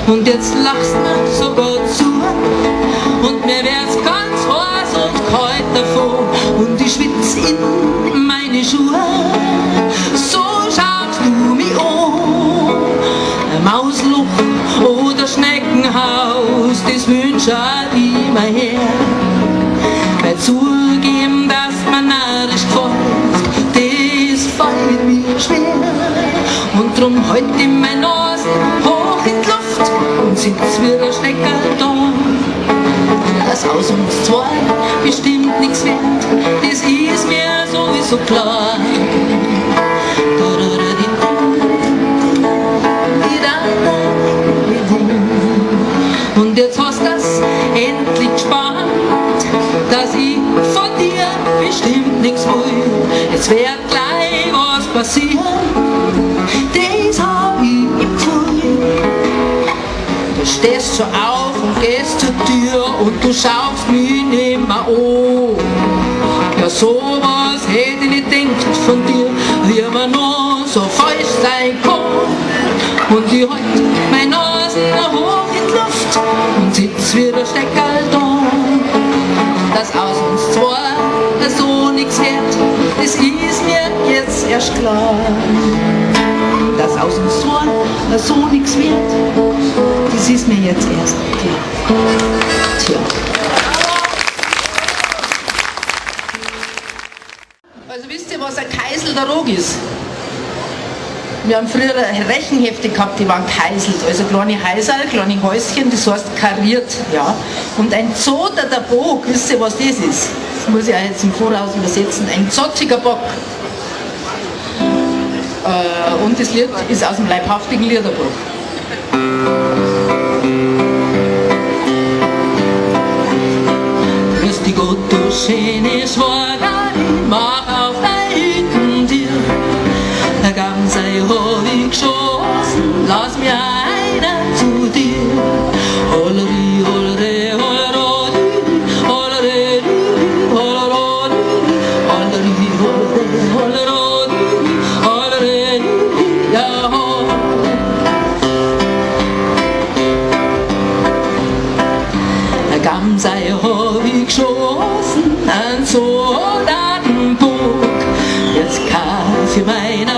Und jetzt lachst mir sogar zu und mir wär's ganz heiß und kalt davon und ich schwitz in meine Schuhe. So schaust du mich an, ein Mausloch oder Schneckenhaus, das wünsch ich mir her. Weil zugeben, dass man narrisch gefällt, das fällt mir schwer. Und drum halt ich meine Nase hoch in die Luft und sitz wie ein Stecker da. Dass aus uns zwei bestimmt nix wird, das ist mir sowieso klar. Und jetzt hast das endlich gespannt, dass ich von dir bestimmt nix will. Jetzt wird gleich was passieren, das hab ich im Gefühl. Du stehst so auf und gehst zur Tür und du schaust mich nimmer an. Ja, sowas hätte ich nicht gedacht von dir, wie man nur so falsch sein kann. Und ich halt meine Nase hoch in die Luft und sitz wie der Steckerl da. Dass aus uns zwei so nix wird, das ist mir jetzt erst klar. Dass aus uns zwei so nix wird, das ist mir jetzt erst klar. Tja. Also wisst ihr, was ein Kaisel der Rog ist? Wir haben früher Rechenhefte gehabt, die waren kaiselt, also kleine Häuserl, kleine Häuschen, das heißt kariert, ja. Und ein Zoter der Bock, wisst ihr, was das ist? Das muss ich auch jetzt im Voraus übersetzen, ein zottiger Bock. Und das Lied ist aus dem leibhaftigen Liederbuch. Grüß dich Gott, du schöne Schwagerin, mach auf dein Hütten dir. Der Gamsei hab ich geschossen, lass mir einer zu dir. Holleri, holleri, hollerodi, holleri, hollerodi, holleri, holleri, hollerodi, holleri, ja ho. Der Gamsei hab ich geschossen, an so einen Bug. Jetzt kauf ich meiner